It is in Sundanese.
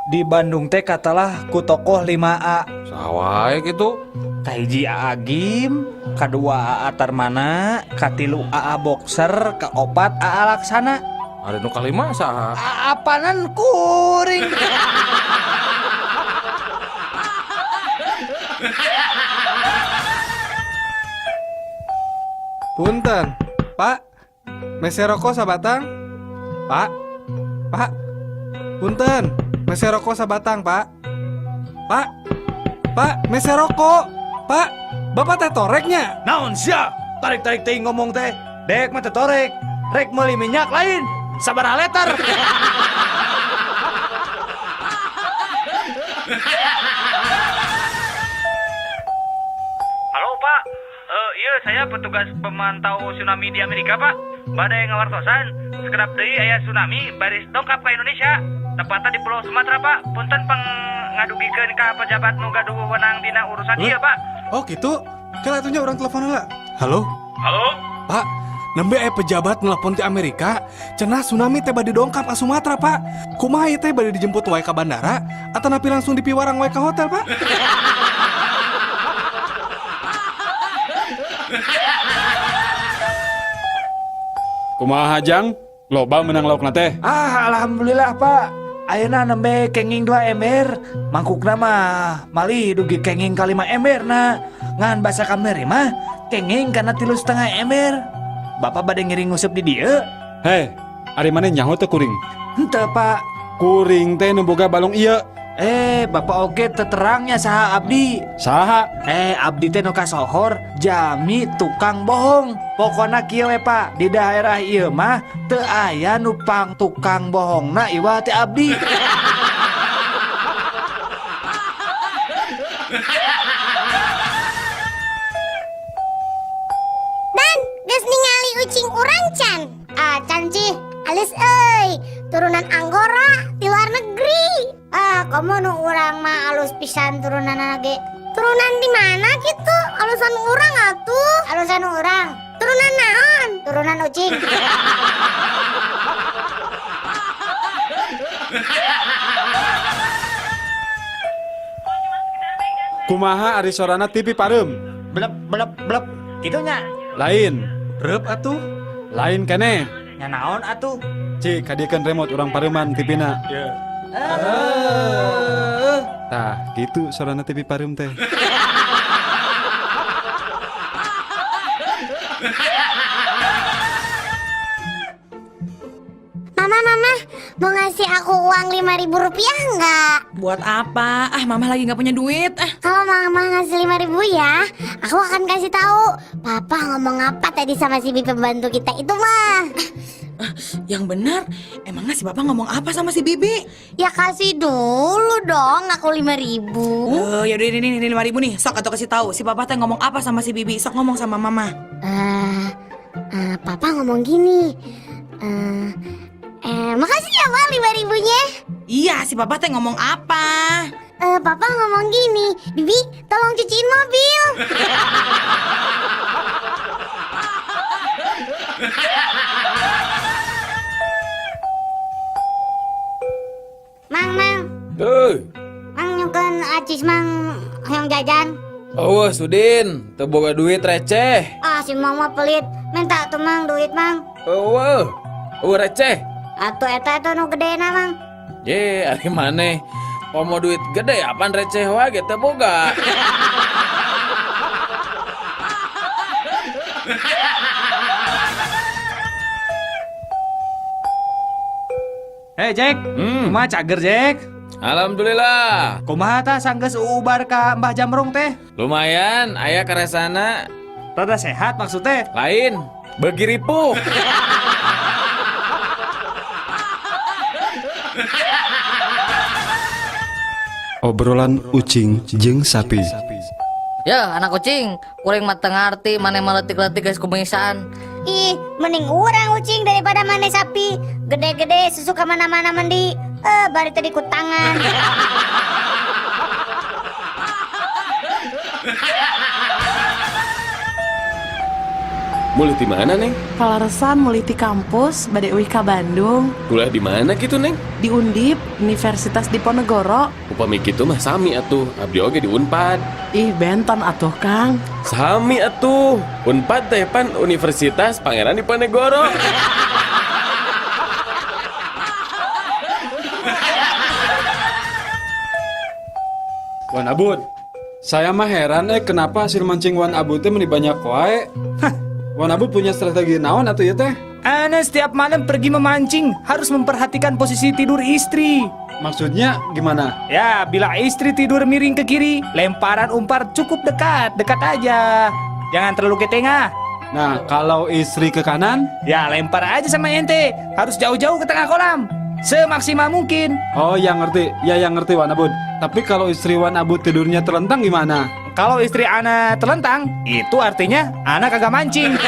Di Bandung teh katalah ku tokoh 5A. Saha wae gitu? Kahiji Aa Gym, kadua Aa Tarmana, katilu Aa Boxer, kaopat Aa Laksana. Ari nu kalima saha? Apanan kuring. Punten, Pak. Mese rokok sabatang? Pak. Pak. Punten, mese rokok sabatang, Pak. Pak. Pak, mese rokok. Pak, Bapak teh toreknya. Naon sia? Tarik-tarik teuing ngomong teh. Dek mah teu torek. Rek meuli minyak lain. Sabaraha liter? Halo Pak, iya saya petugas pemantau tsunami di Amerika Pak. Badai ngawartosan, sekedap deui aya tsunami baris dongkap ka Indonesia. Tepatnya di Pulau Sumatera Pak. Punten pang ngadugikeun ka pejabat nu gaduh wewenang dina urusan ieu Pak. Oh gitu. Kela atuh nya urang telepon heula. Halo? Halo? Pak, nembe aya pejabat nelpon ti Amerika, cenah tsunami teh bade dongkap ka Sumatera, Pak. Kumaha ieu teh bade dijemput wae ka bandara atau napi langsung dipiwarang wae ka hotel, Pak? Kumaha Jang? Loba menang laukna teh. Ah, alhamdulillah Pak. Ayeuna nembe kenging 2 ember, mangkukna mah malih dugi kenging ka 5 ember na. Ngan basa kamari mah kenging kana 3,5 ember. Bapak bade ngiring nguseup di dieu? Heh, ari maneh nyaho teu kuring? Henteu Pak. Kuring teh nu boga balong ieu. Eh, Bapak oge teu terangnya saha abdi. Saha? Eh, abdi teh nu kasohor jami tukang bohong. Pokona kieu we Pak, di daerah ieu mah teu aya nu pang tukang bohongna iwal teh abdi. Dan geus ningali ucing urang can. Ah, can cih, alus euy, turunan Anggora di luar negeri. Ah, komo nu urang mah alus pisan turunanna ge. Turunan di mana gitu? Alusan urang atuh. Alusan urang. Turunan naon? Turunan ucing. Kumaha ari sorana TV pareum? Blep blep blep. Kitu nya. Lain, Reup atuh. Lain keneh. Nya naon atuh? Cik, kadiekeun remote urang pareuman TV-na. Tah, gitu sorana TV pareum teh. Mama, mama, mau ngasih aku uang Rp5.000 nggak? Buat apa? Ah, mama lagi nggak punya duit. Ah, Kalau mama ngasih 5.000 ya, aku akan kasih tahu papa ngomong apa tadi sama si bibi pembantu kita itu mah. Yang benar, emangnya si papa ngomong apa sama si bibi? Ya kasih dulu dong aku 5.000. Oh, ya udah ini 5.000 nih. Sok atau kasih tahu si papa teh ngomong apa sama si bibi. Sok ngomong sama mama. Papa ngomong gini. Makasih ya Ma 5.000-nya. Iya, si papa teh ngomong apa? Papa ngomong gini, Bibi tolong cuciin mobil. Mang, mang. Heuh. Mang nyukeun acis mang hayang jajan. Eueuh Sudin, teu boga duit receh. Ah, si mang mah pelit. Minta tuh mang duit mang. Eueuh. Eueuh receh. Atuh eta eta nu gedena mang. Ye, ari maneh. Komo duit gede apaan receh wae ge teu boga. Hei Jack, kumaha cager Jack? Alhamdulillah. Kumaha tah sanggeus uubar ka Mbah Jamrong teh? Lumayan, aya karesana. Rada sehat maksudnya? Lain, beuki ripuh. Obrolan ucing jeung sapi. Ya, anak kucing, kuring mah teu ngarti maneh mah leutik-leutik geus kumisan. Ih, mending urang ucing daripada maneh sapi. Gede-gede susu ka mana-mana mandi. Bari tadi ku tangan. Mulih di mana, Neng? Kaleresan mulih ti kampus bade uih ka Bandung. Kuliah di mana gitu, Neng? Di Undip, Universitas Diponegoro. Upami kitu mah sami atuh, abdi oge di Unpad. Ih, benten atuh, Kang. Sami atuh. Unpad teh pan Universitas Pangeran Diponegoro. Wan Abud, saya mah heran kenapa hasil mancing Wan Abud teh meni banyak wae. Hah, Wan Abud punya strategi naon atuh ieu teh? Ana setiap malam pergi memancing harus memperhatikan posisi tidur istri. Maksudnya gimana? Ya, bila istri tidur miring ke kiri, lemparan umpan cukup dekat, dekat aja. Jangan terlalu ke tengah. Nah, kalau istri ke kanan? Ya, lempar aja sama ente. Harus jauh-jauh ke tengah kolam. Semaksimal mungkin. Oh, yang ngerti. Ya, yang ngerti Wan Abud. Tapi kalau istri Wan Abud tidurnya telentang gimana? Kalau istri ana telentang, itu artinya ana kagak mancing.